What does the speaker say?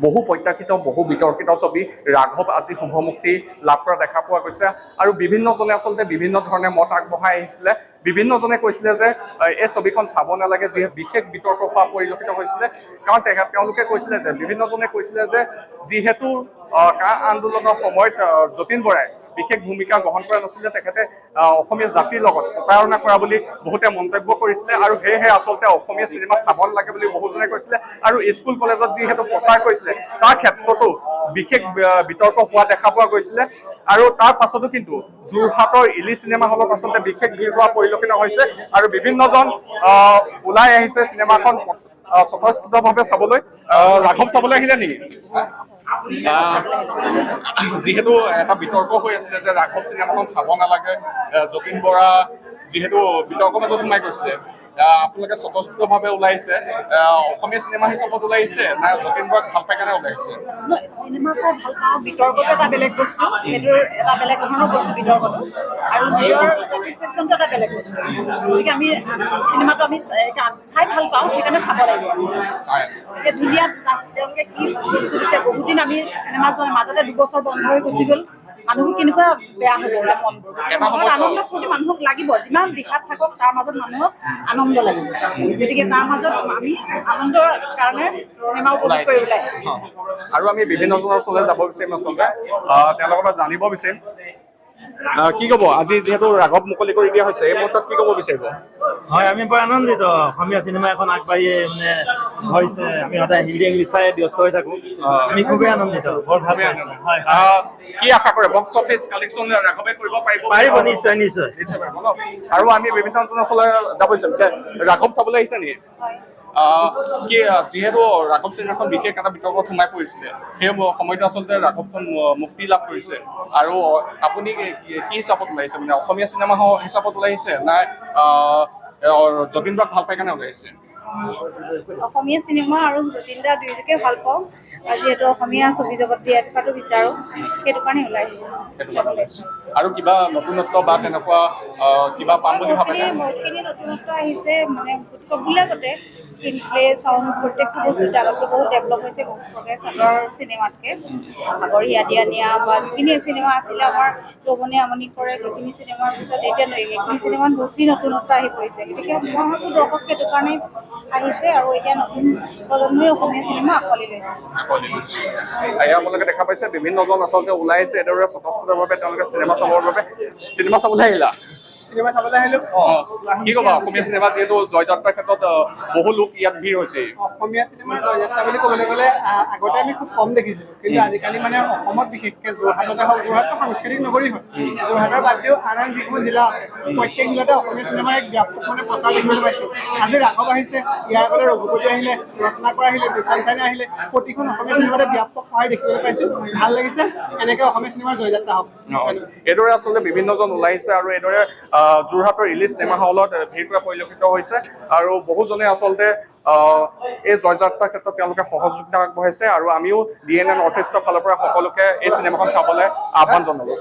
বহু প্ৰত্যাশিত, বহু বিতৰ্কিত ছবি ৰাঘৱ আজি শুভমুক্তি লাভ কৰা দেখা পোৱা গৈছে। আৰু বিভিন্নজনে আচলতে বিভিন্ন ধৰণে মত আগবঢ়াই আহিছিলে। বিভিন্নজনে কৈছিলে যে এই ছবিখন চাব নালাগে, যিহেতু বিশেষ বিতৰ্ক হোৱা পৰিলক্ষিত হৈছিলে। কাৰণ তেওঁলোকে কৈছিলে যে, বিভিন্নজনে কৈছিলে যে যিহেতু কা আন্দোলনৰ সময়ত যতীন বৰাই বিশেষ ভূমিকা গ্ৰহণ কৰা নাছিলে, তেখেতে অসমীয়া জাতিৰ লগত প্ৰতাৰণা কৰা বুলি বহুতে মন্তব্য কৰিছিলে। আৰু সেয়েহে আচলতে অসমীয়া চিনেমা চাব নালাগে বুলি বহুজনে কৈছিলে। আৰু স্কুল কলেজত যিহেতু প্ৰচাৰ কৰিছিলে, তাৰ ক্ষেত্ৰতো বিশেষ বিতৰ্ক হোৱা দেখা পোৱা গৈছিলে। আৰু তাৰ পাছতো কিন্তু যোৰহাটৰ ইলি চিনেমা হলত আচলতে বিশেষ ভিৰ হোৱা পৰিলক্ষিত হৈছে আৰু বিভিন্নজন ওলাই আহিছে চিনেমাখন স্বতঃস্ফূৰ্তভাৱে চাবলৈ। ৰাঘৱ চাবলৈ আহিলে নেকি? যিহেতু এটা বিতৰ্ক হৈ আছিলে যে ৰাঘৱ চিনেমাখন চাব নালাগে, যতীন বৰা যিহেতু বিতৰ্কৰ মাজত সোমাই গৈছিলে, আপোনালোকে স্বতঃস্ফূৰ্তভাৱে ওলাইছে। অসমীয়া চিনেমা হিচাপত ওলাইছে না যতীন বৰাক ভাল পাই কাৰণে ওলাইছে? নহয়, চিনেমা চাই ভাল পাওঁ। বিতৰ্কটো এটা বেলেগ বস্তু, সেইটোৰ এটা বেলেগ ধৰণৰ বস্তু বিতৰ্কটো, আৰু নিজৰ ছেটিছফেকশ্যনটো এটা বেলেগ বস্তু। গতিকে আমি চিনেমাটো আমি চাই ভাল পাওঁ, সেইকাৰণে চাব লাগিব। চাই আছে। এতিয়া ধুনীয়া, তেওঁলোকে কি বস্তু দিছে। বহুত দিন আমি চিনেমা চোৱা মাজতে 2 বছৰ বন্ধ হৈ গুচি গ'ল। মানুহবোৰ কেনেকুৱা বেয়া হৈ গৈছিলে মনবোৰ। এটা মনত সময়ত আনন্দ ফূৰ্তি মানুহক লাগিব। যিমান বিষাদ থাকক, তাৰ মাজত মানুহক আনন্দ লাগিব। গতিকে তাৰ মাজত আমি আনন্দৰ কাৰণে চিনেমা উপভোগ কৰিবলৈ আহিছোঁ। আৰু আমি বিভিন্নজনৰ ওচৰলৈ যাব বিচাৰিম, আচলতে তেওঁলোকৰ পৰা জানিব বিচাৰিম। কি ক'ব, আজি যিহেতু ৰাঘৱ মুকলি কৰি দিয়া হৈছে, এই মুহূৰ্তত কি ক'ব বিচাৰিব? হয়, আমি বৰ আনন্দিত। অসমীয়া চিনেমা এখন আগবাঢ়ি মানে হৈছে। আমি সদায় হিন্দী, ইংলিছ চাই ব্যস্ত হৈ থাকো। আমি খুবেই আনন্দিত, বৰ ভাল পাইছো, হয়। কি আশা কৰে, বক্স অফিচ কালেকশ্যন ৰাঘৱে কৰিব পাৰিব? পাৰিব, নিশ্চয় নিশ্চয়। নিশ্চয় পাৰিব ন? আৰু আমি বিভিন্নজনৰ ওচৰলৈ যাব বিচাৰিম। এতিয়া ৰাঘৱ চাবলৈ আহিছে নেকি? কি যিহেতু ৰাঘৱ চিনেমাখন বিশেষ এটা বিতৰ্কত সোমাই পৰিছিলে, সেই সময়টো আচলতে ৰাঘৱখন মুক্তি লাভ কৰিছে। আৰু আপুনি কি হিচাপত ওলাইছে, মানে অসমীয়া চিনেমা হিচাপত ওলাইছে নাই যতীন বৰাক ভাল পাই কাৰণে ওলাইছে? অসমীয়া চিনেমা আৰু যতীন দা দুয়োটাকে ভাল পাওঁ আৰু যিহেতু অসমীয়া ছবি জগত জীয়াই থকাটো বিচাৰোঁ, সেইটো কাৰণে ওলাই আহিছোঁ। সেইটো কাৰণে ওলাইছে। আৰু কিবা নতুনত্ব বা তেনেকুৱা কিবা পাম বুলি ভাবেনে? বহুতখিনি বহুতখিনি নতুনত্ব আহিছে, মানে চববিলাকতে স্ক্ৰীণ প্লে, চাউণ্ড, প্ৰত্যেকটো বস্তুতে আগতকৈ বহুত ডেভেলপ হৈছে, বহুত প্ৰগ্ৰেছ আগৰ চিনেমাতকৈ। আগৰ হিয়া দিয়া নিয়া বা যিখিনি চিনেমা আছিলে আমাৰ, যৌৱনে আমনি কৰে, সেইখিনি চিনেমাৰ পিছত এতিয়া এইখিনি চিনেমাত বহুতখিনি নতুনত্ব আহি পৰিছে। গতিকে মই ভাবোঁ দৰ্শক সেইটো কাৰণেই আহিছে আৰু এতিয়া নতুন প্ৰজন্মই অসমীয়া চিনেমা আঁকোৱালি লৈছে। আঁকোৱালি লৈছে। এয়া আপোনালোকে দেখা পাইছে, বিভিন্নজন আচলতে ওলাই আহিছে এইদৰে স্বতঃস্ফূৰ্তভাৱে তেওঁলোকে চিনেমা চাবৰ বাবে। চিনেমা চাবলৈ আহিলা? চিনেমা চাবলৈ আহিলো। অ, কি ক'বা, অসমীয়া চিনেমা যিহেতু জয়যাত্ৰাৰ ক্ষেত্ৰত বহু লোক ইয়াত ভিৰ হৈছে? অসমীয়া চিনেমাৰ জয়যাত্ৰা বুলি ক'বলৈ গ'লে আগতে আমি খুব কম দেখিছিলো, কিন্তু আজিকালি মানে অসমত, বিশেষকৈ যোৰহাটতে হওক, যোৰহাটটো সাংস্কৃতিক নগৰী হয়, যোৰহাটৰ বাদ দিও আন আন যিসমূহ জিলা আছে, প্ৰত্যেক জিলাতে অসমীয়া চিনেমাৰ এক ব্যাপক মানে প্ৰচাৰ দেখিবলৈ পাইছো। আজি ৰাঘৱ আহিছে, ইয়াৰ আগতে ৰঘুপতি আহিলে, ৰত্নাকৰ আহিলে, মিছন চাইনা আহিলে। প্ৰতিখন অসমীয়া চিনেমাতে ব্যাপক সঁহাৰি দেখিবলৈ পাইছো। ভাল লাগিছে। এনেকে অসমীয়া চিনেমাৰ জয়যাত্ৰা হওক। অ, এইদৰে আচলতে বিভিন্নজন ওলাই আহিছে আৰু এইদৰে যোৰহাটৰ ইলি চিনেমা হলত ভিৰ কৰা পৰিলক্ষিত হৈছে। আৰু বহুজনে আচলতে এই জয়যাত্ৰাৰ ক্ষেত্ৰত তেওঁলোকে সহযোগিতা আগবঢ়াইছে। আৰু আমিও ডি এন এ নৰ্থ ইষ্টৰ ফালৰ পৰা সকলোকে এই চিনেমাখন চাবলৈ আহ্বান জনালোঁ।